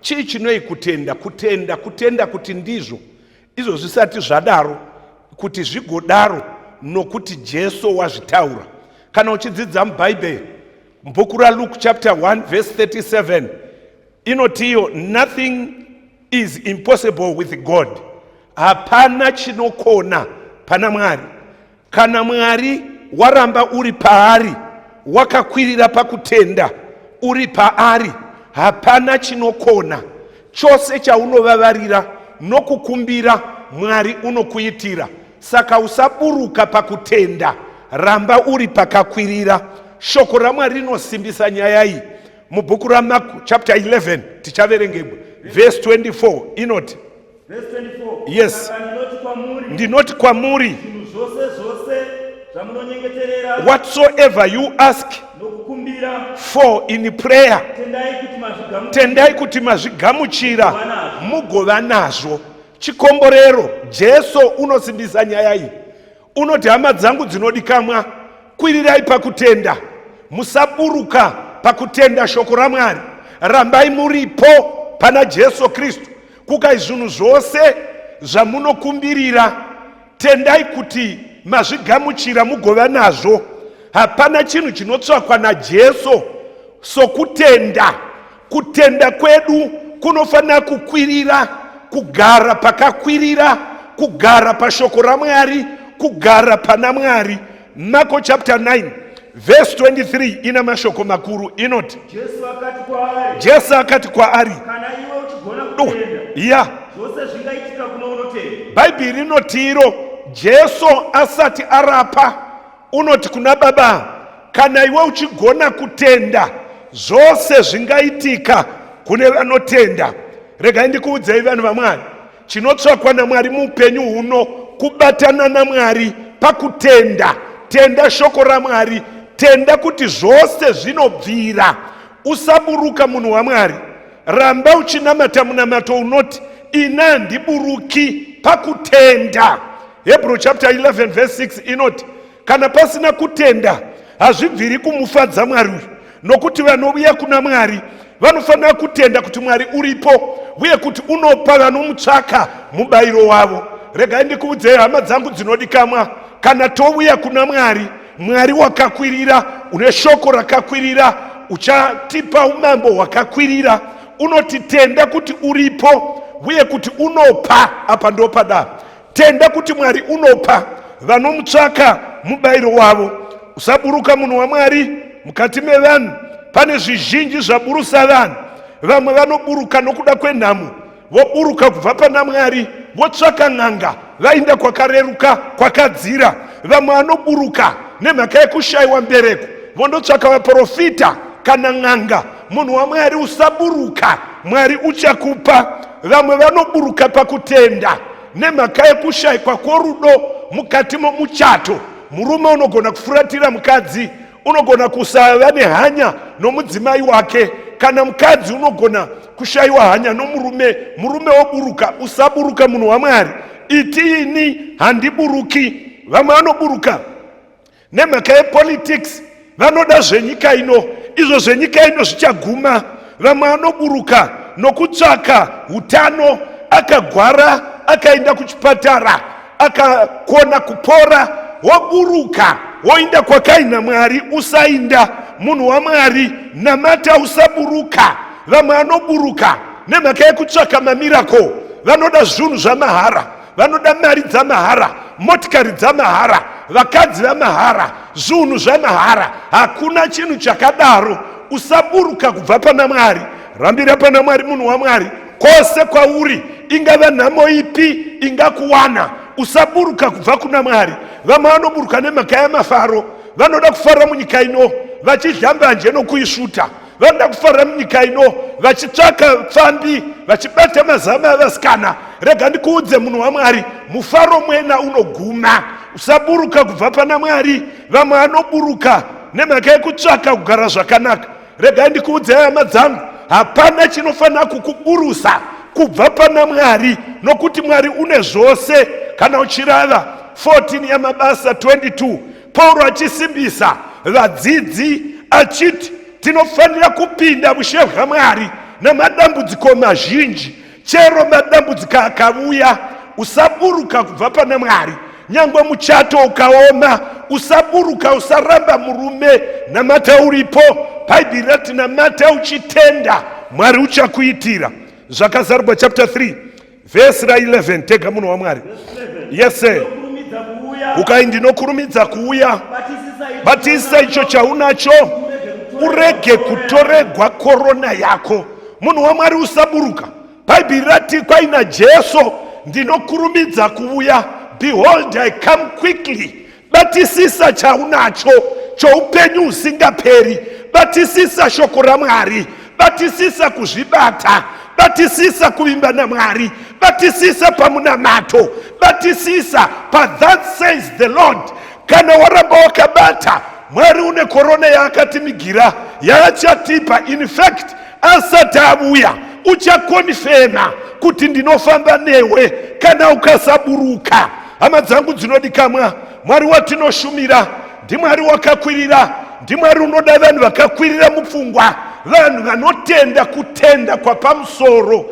Chii chinoi kutenda? Kutenda, kutenda kuti ndizvo izvo zvisati zvadaro, kuti zvigodaro nokuti Jesu wazvitaura. Kana uchidzidza muBhaibheri, mubhuku raLuke chapter 1 verse 37 inotiyo nothing is impossible with God. Hapana chinokona pana Mwari. Kana Mwari waramba uri paari, wakakwirira pakutenda, uri paari, hapana chinokona. Chose chaunovavarira nokukumbira, Mwari unokuitira. Saka usaburuka pakutenda, ramba uri pakakwirira. Shoko raMwari rinosimbisa nyaya iyi. Mubhuku raMark chapter 11 tichaverengebwa verse 24 inoti Verse 24. Yes. Saka ndinoti kwamuri, ndinoti kwamuri zvinhu zvose zvose zvamunonyengeterera whatsoever you ask nokukumbira, for in prayer tendai kuti mazvigamuchira. tendai kuti mazvigamuchira mugova nazvo. Chikomborero. Jesu unosimbisa nyaya iyi, unoti hama dzangu dzinodikamwa, kwirirai pakutenda, musaburuka pakutenda shoko raMwari, rambai muripo pana Jesu Kristu. Kukai zvinhu zvose zvamunokumbirira, tendai kuti mazvigamuchira mugova nazvo. Hapana chinhu chinotsvakwa naJesu sokutenda. Kutenda kwedu kunofanira kukwirira, kugara pakakwirira, kugara pashoko raMwari, kugara pana Mwari. Marko chapter 9 verse 23 ina mashoko makuru inoti Jesu akati kwaari, Jesu akati kwaari, kana iwe uchigona Do, kutenda, ya zvose zvingaitika kuno unotenda. Bhaibheri rinoti iro Jesu asati arapa unoti kuna Baba, kana iwe uchigona kutenda, zvose zvingaitika kune vanotenda. Regai ndikuudzei vanhu vaMwari, chinotsvakwa naMwari muupenyu huno kubatana naMwari pakutenda. Tenda shoko raMwari, tenda kuti zvose zvinobvira. Usaburuka munhu waMwari, ramba uchinamata munamato unoti ini handiburuki pakutenda. Hebrew chapter 11 verse 6 inoti kana pasina kutenda hazvibviri kumufadza Mwari uyu, nokuti vanouya kuna Mwari vanofanira kutenda kuti Mwari uripo uye kuti unopa vanomutsvaka mubayiro wavo. Regai ndikuudzei hama dzangu dzinodikamwa, kana touya kuna Mwari, Mwari wakakwirira, une shoko rakakwirira, uchatipa umambo hwakakwirira. Unotitenda kuti uripo uye kuti unopa. Apa ndopada tenda kuti Mwari unopa vanomutsvaka mubayiro wavo. Usaburuka munhu waMwari mukati mevanhu. Pane zvizhinji zvaburusa vanhu. Vamwe vanoburuka nokuda kwenhamo, voburuka kubva pana Mwari, votsvaka n'anga, vainda kwakareruka, kwakadzira. Vamwe vanoburuka nemhaka yekushayiwa mbereko, vondotsvaka vaprofita kana n'anga. Munhu waMwari, usaburuka, Mwari uchakupa. Vamwe vanoburuka pakutenda nemhaka yekushayikwa kworudo mukati momuchato. Murume unogona kufuratira mukadzi, unogona kusava nehanya nomudzimai wake, kana mukadzi unogona kushayiwa hanya nomurume, murume woburuka. Usaburuka munhu waMwari, iti ini handiburuki. Vamwe vanoburuka nemhaka yepolitics, vanoda zvenyika ino, izvo zvenyika ino zvichaguma. Vamwe vanoburuka nokutsvaka utano, akagwara akaenda kuchipatara akakona kupora, woburuka woinda kwakaina Mwari. Usainda munhu waMwari, namata, usaburuka. Vamwe vanoburuka nemhaka yekutsvaka mamirako, vanoda zvinhu zvamahara, vanoda mari dzamahara, motikari dzamahara, vakadzi vamahara, zvinhu zvamahara. Hakuna chinhu chakadaro. Usaburuka kubva pana Mwari, rambira pana Mwari munhu waMwari kwose kwauri, ingava nhamo ipi ingakuwana, usaburuka kubva kuna Mwari. Vamwe vanoburuka nemhaka yamafaro, vanoda kufara munyika ino vachidya mbanje nokuisvuta, vanoda kufara munyika ino vachitsvaka pfambi, vachibata mazama avasikana. Rega ndikuudze munhu waMwari, mufaro mwena unoguma. Usaburuka kubva pana Mwari. Vamwe vanoburuka nemhaka yekutsvaka kugara zvakanaka. Regai ndikuudzei hama dzangu, hapana chinofanira kukuburusa kubva pana Mwari, nokuti Mwari une zvose. Kana uchirava 14 yaMabasa 22, Pauro achisimbisa vadzidzi achiti tinofanira kupinda ushe hwaMwari. Namadambudziko mazhinji, chero madambudziko akavuya, usaburuka kubva pana Mwari. Nyangwe muchato ukaoma, usaburuka, usaramba murume. Namata uripo. Bhaibheri rati namata uchitenda, Mwari uchakuitira. Zvakazarurwa chapter 3 vhesi ra11. Tega munhu waMwari. Yes sir. Kurumidza kuuya. Ukai ndinokurumidza kuuya. Batisisa icho Batisa icho chaunacho, urege kutoregwa korona yako. Munhu waMwari, usaburuka. Bhaibheri rati kwaina Jesu, ndinokurumidza kuuya. Behold, I come quickly. Batisisa chaunacho choupenyu husingaperi. Batisisa shoko raMwari, batisisa kuzvibata, batisisa kuvimba naMwari, batisisa pamunamato, batisisa pa that says the Lord. Kana waramba wakabata, Mwari une korona yaakatimigira yaachatipa. In fact, asati avuya uchakonfema kuti ndinofamba newe kana ukasaburuka. Hama dzangu dzinodikamwa, Mwari watinoshumira ndiMwari wakakwirira, ndiMwari unoda vanhu vakakwirira mupfungwa, vanhu vanotenda kutenda kwapamusoro.